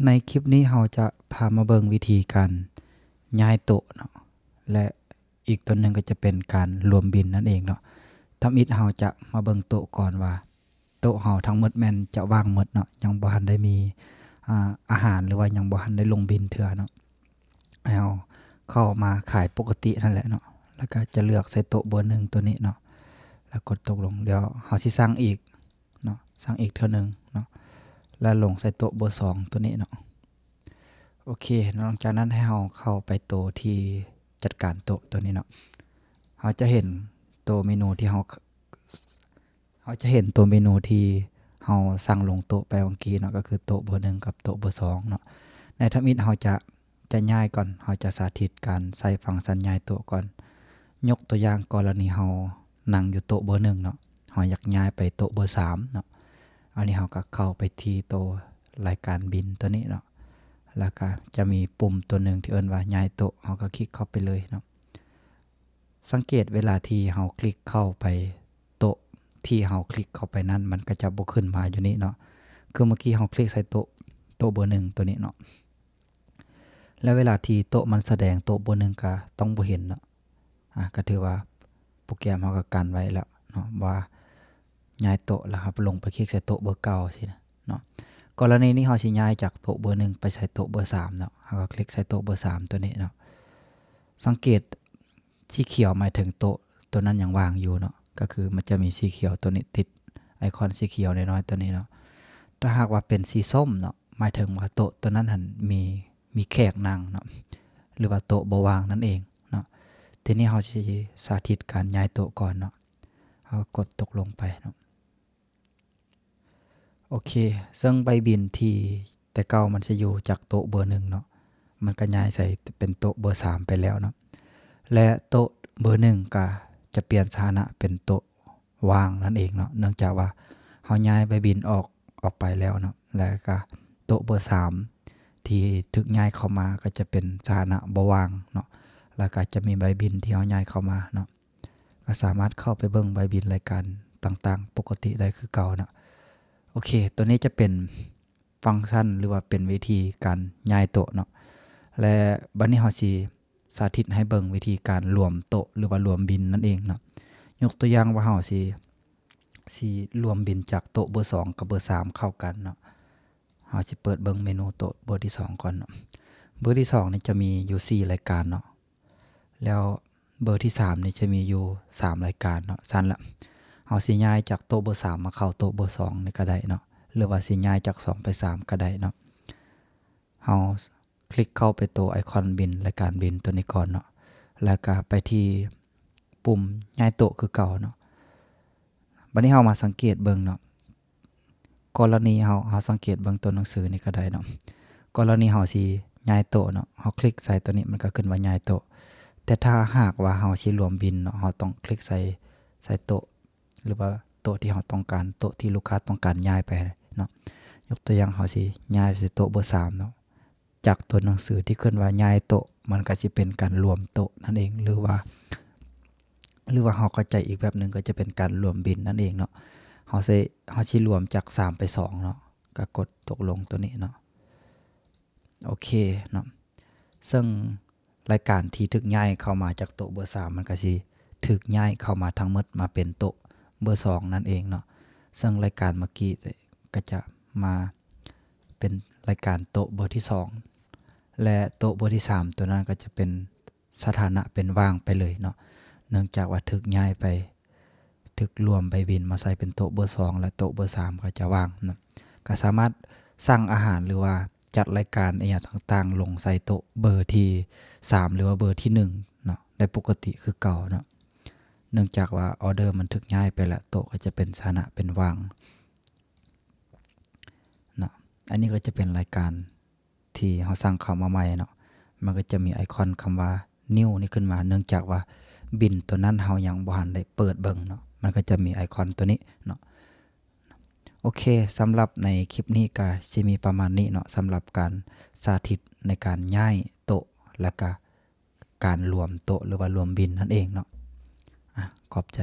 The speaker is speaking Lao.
ໃນຄລິບນີ້ເຮົາຈະພາມາເບິ່ງວິທີການຍ້າຍໂຕະເນາະ ແລະ ອີກຕົວໜຶ່ງກໍຈະເປັນການລວມບິນນັ້ນເອງເນາະ. ທຳອິດເຮົາຈະມາເບິ່ງໂຕະກ່ອນວ່າ ໂຕະເຮົາທັງໝົດແມ່ນຈະວ່າງໝົດເນາະ, ຍັງບໍ່ທັນໄດ້ມີ ອາ ອາຫານ ຫຼືວ່າຍັງບໍ່ທັນໄດ້ລົງບິນເທື່ອເນາະ. ໃຫ້ເຮົາເຂົ້າມາຂາຍປົກກະຕິນັ້ນແຫຼະເນາະ, ແລ້ວກໍຈະເລືອກໃສ່ໂຕະເບີໜຶ່ງຕົວນີ້ເນາະ ແລ້ວກົດຕົກລົງ. ດຽວເຮົາຊິສັ່ງອີກເນາະ, ສັ່ງອີກເທື່ອໜຶ່ງເນາະ ແລ້ວລົງໃສ່ໂຕະເບີສອງຕົວນີ້ເນາະ. ໂອເຄ, ຫຼັງຈາກນັ້ນໃຫ້ເຮົາເຂົ້າໄປໂຕທີ່ຈັດການໂຕະຕົວນີ້ເນາະ. ເຮົາຈະເຫັນໂຕເມນູທີ່ເຮົາ ເຮົາຈະເຫັນໂຕເມນູທີ່ເຮົາສັ່ງລົງໂຕະໄປຫວ່າງກີ້ເນາະ, ກໍຄືໂຕະເບີໜຶ່ງກັບໂຕະເບີສອງເນາະ. ໃນທຳອິດເຮົາຈະ ຈະຍ້າຍກ່ອນ, ເຮົາຈະສາທິດການໃຊ້ຟັງຊັນຍ້າຍໂຕະກ່ອນ. ຍົກຕົວຢ່າງກໍລະນີເຮົານັ່ງຢູ່ໂຕະເບີໜຶ່ງເນາະ, ເຮົາຢາກຍ້າຍໄປໂຕະເບີສາມເນາະ. ອັນນີ້ເຮົາກໍເຂົ້າໄປທີ່ໂຕລາຍການບິນຕົວນີ້ເນາະ, ແລ້ວກໍຈະມີປຸ່ມຕົວໜຶ່ງທີ່ເອີ້ນວ່າຍ້າຍໂຕະ, ເຮົາກໍຄລິກເຂົ້າໄປເລີຍເນາະ. ສັງເກດເວລາທີ່ເຮົາຄລິກເຂົ້າໄປໂຕະທີ່ເຮົາຄລິກເຂົ້າໄປນັ້ນ ມັນກໍຈະບໍ່ຂຶ້ນມາຢູ່ນີ້ເນາະ. ຄືເມື່ອກີ້ເຮົາຄລິກໃສ່ໂຕະ ໂຕະເບີໜຶ່ງຕົວນີ້ເນາະ, ແລ້ວເວລາທີ່ໂຕະມັນສະແດງໂຕະເບີໜຶ່ງກໍຕ້ອງບໍ່ເຫັນເນາະ. ອາ ກໍຖືວ່າໂປຣແກຣມເຮົາກໍກັນໄວ້ແລ້ວເນາະ ວ່າຍ້າຍໂຕະ ແລ້ວເຮົາລົງໄປຄລິກໃສ່ໂຕະເບີເກົ່າຊີ້ນະເນາະ. ກໍລະນີນີ້ເຮົາຊິຍ້າຍຈາກໂຕະເບີໜຶ່ງໄປໃສ່ໂຕະເບີສາມເນາະ, ເຮົາກໍຄລິກໃສ່ໂຕະເບີສາມຕົວນີ້ເນາະ. ສັງເກດ ສີຂຽວໝາຍເຖິງໂຕະຕົວນັ້ນຍັງວ່າງຢູ່ເນາະ, ກໍຄືມັນຈະມີສີຂຽວຕົວນີ້ຕິດ ໄອຄອນສີຂຽວນ້ອຍໆຕົວນີ້ເນາະ. ຖ້າຫາກວ່າເປັນສີສົ້ມເນາະ, ໝາຍເຖິງວ່າໂຕະຕົວນັ້ນຫັ້ນມີ ມີແຂກນັ່ງເນາະ ຫຼືວ່າໂຕະບໍ່ວ່າງນັ້ນເອງເນາະ. ທີນີ້ເຮົາຊິສາທິດການຍ້າຍໂຕະກ່ອນເນາະ, ເຮົາກໍກົດຕົກລົງໄປເນາະ. ໂອເຄ, ເຊິ່ງໃບບິນທີ່ແຕ່ເກົ່າມັນຈະຢູ່ຈາກໂຕະເບີໜຶ່ງເນາະ, ມັນກໍຍ້າຍໃສ່ເປັນໂຕະເບີສາມໄປແລ້ວເນາະ ແລະ ໂຕະເບີໜຶ່ງກໍຈະປ່ຽນສະຖານະເປັນໂຕະວ່າງນັ້ນເອງເນາະ, ເນື່ອງຈາກວ່າເຮົາຍ້າຍໃບບິນອອກ ອອກໄປແລ້ວເນາະ. ແລ້ວກໍໂຕະເບີສາມທີ່ຖືກຍ້າຍເຂົ້າມາກໍຈະເປັນສະຖານະບໍ່ວ່າງເນາະ, ແລ້ວກໍຈະມີໃບບິນທີ່ເຮົາຍ້າຍເຂົ້າມາເນາະ. ກໍສາມາດເຂົ້າໄປເບິ່ງໃບບິນລາຍການຕ່າງໆປົກກະຕິໄດ້ຄືເກົ່າເນາະ. ໂອເຄ, ຕົວນີ້ຈະເປັນຟັງຊັນ ຫຼືວ່າເປັນວິທີການຍ້າຍໂຕະເນາະ. ແລະ ບັດນີ້ເຮົາຊິສາທິດໃຫ້ເບິ່ງວິທີການລວມໂຕະ ຫຼືວ່າລວມບິນນັ້ນເອງເນາະ. ຍົກຕົວຢ່າງວ່າເຮົາຊິ ຊິລວມບິນຈາກໂຕະເບີສອງກັບເບີສາມເຂົ້າກັນເນາະ. ເຮົາຊິເປີດເບິ່ງເມນູໂຕະເບີທີສອງກ່ອນເນາະ. ເບີທີສອງນີ້ຈະມີຢູ່ສີ່ລາຍການເນາະ, ແລ້ວເບີທີສາມນີ້ຈະມີຢູ່ສາມລາຍການເນາະ. ຊັ້ນລະ ເຮົາຊິຍ້າຍຈາກໂຕະເບີສາມມາເຂົ້າໂຕະເບີສອງນີ້ກໍໄດ້ເນາະ, ຫຼືວ່າຊິຍ້າຍຈາກສອງໄປສາມກໍໄດ້ເນາະ. ເຮົາຄລິກເຂົ້າໄປໂຕໄອຄອນບິນ ລາຍການບິນຕົວນີ້ກ່ອນເນາະ, ແລ້ວກໍໄປທີ່ປຸ່ມຍ້າຍໂຕະຄືເກົ່າເນາະ. ບັດນີ້ເຮົາມາສັງເກດເບິ່ງເນາະ, ກໍລະນີເຮົາ ເຮົາສັງເກດເບິ່ງຕົວໜັງສືນີ້ກໍໄດ້ເນາະ. ກໍລະນີເຮົາຊິຍ້າຍໂຕະເນາະ, ເຮົາຄລິກໃສ່ຕົວນີ້ ມັນກໍຂຶ້ນວ່າຍ້າຍໂຕະ. ແຕ່ຖ້າຫາກວ່າເຮົາຊິລວມບິນເນາະ, ເຮົາຕ້ອງຄລິກໃສ່ ໃສ່ໂຕະ ຫຼືວ່າໂຕະທີ່ເຮົາຕ້ອງການ, ໂຕະທີ່ລູກຄ້າຕ້ອງການຍ້າຍໄປເນາະ. ຍົກຕົວຢ່າງ ເຮົາຊິຍ້າຍໃສ່ໂຕະເບີສາມເນາະ. ຈາກຕົວໜັງສືທີ່ເອີ້ນວ່າຍ້າຍໂຕະ ມັນກໍຊິເປັນການລວມໂຕະນັ້ນເອງ ຫຼືວ່າ ຫຼືວ່າເຮົາເຂົ້າໃຈອີກແບບໜຶ່ງ ກໍຈະເປັນການລວມບິນນັ້ນເອງເນາະ. ເຮົາຊິ ເຮົາຊິລວມຈາກສາມໄປສອງເນາະ, ກໍກົດຕົກລົງຕົວນີ້ເນາະ. ໂອເຄເນາະ, ເຊິ່ງລາຍການທີ່ຖືກຍ້າຍເຂົ້າມາຈາກໂຕະເບີສາມ ມັນກໍຊິຖືກຍ້າຍເຂົ້າມາທັງໝົດມາເປັນໂຕະເບີສອງນັ້ນເອງເນາະ. ເຊິ່ງລາຍການເມື່ອກີ້ກໍຈະມາ ເປັນລາຍການໂຕະເບີທີສອງ ແລະ ໂຕະເບີທີສາມ ຕົວນັ້ນກໍຈະເປັນສະຖານະເປັນວ່າງໄປເລີຍເນາະ, ເນື່ອງຈາກວ່າຖືກຍ້າຍໄປ ຖືກລວມໃບບິນມາໃສ່ເປັນໂຕະເບີສອງ ແລະ ໂຕະເບີສາມກໍຈະວ່າງເນາະ. ກໍສາມາດສັ່ງອາຫານ ຫຼືວ່າຈັດລາຍການອີ່ຫຍັງຕ່າງໆ ລົງໃສ່ໂຕະເບີທີສາມ ຫຼືວ່າເບີທີໜຶ່ງເນາະ ໄດ້ປົກກະຕິຄືເກົ່າເນາະ, ເນື່ອງຈາກວ່າອໍເດີມັນຖືກຍ້າຍໄປແລ້ວ ໂຕະກໍຈະເປັນສະຖານະເປັນວ່າງ ເນາະ. ອັນນີ້ກໍຈະເປັນລາຍການທີ່ເຮົາສັ່ງເຂົ້າມາໃໝ່ເນາະ, ມັນກໍຈະມີໄອຄອນຄຳວ່າ New ນີ້ຂຶ້ນມາ, ເນື່ອງຈາກວ່າບິນຕົວນັ້ນເຮົາຍັງບໍ່ທັນໄດ້ເປີດເບິ່ງເນາະ, ມັນກໍຈະມີໄອຄອນຕົວນີ້ເນາະ. ໂອເຄ, ສຳລັບໃນຄລິບນີ້ກໍຊິມີປະມານນີ້ເນາະ, ສຳລັບການສາທິດໃນການຍ້າຍໂຕະ ແລ້ວກະ ການລວມໂຕະ ຫຼືວ່າລວມບິນນັ້ນເອງເນາະ. ອາ ຂອບໃຈ.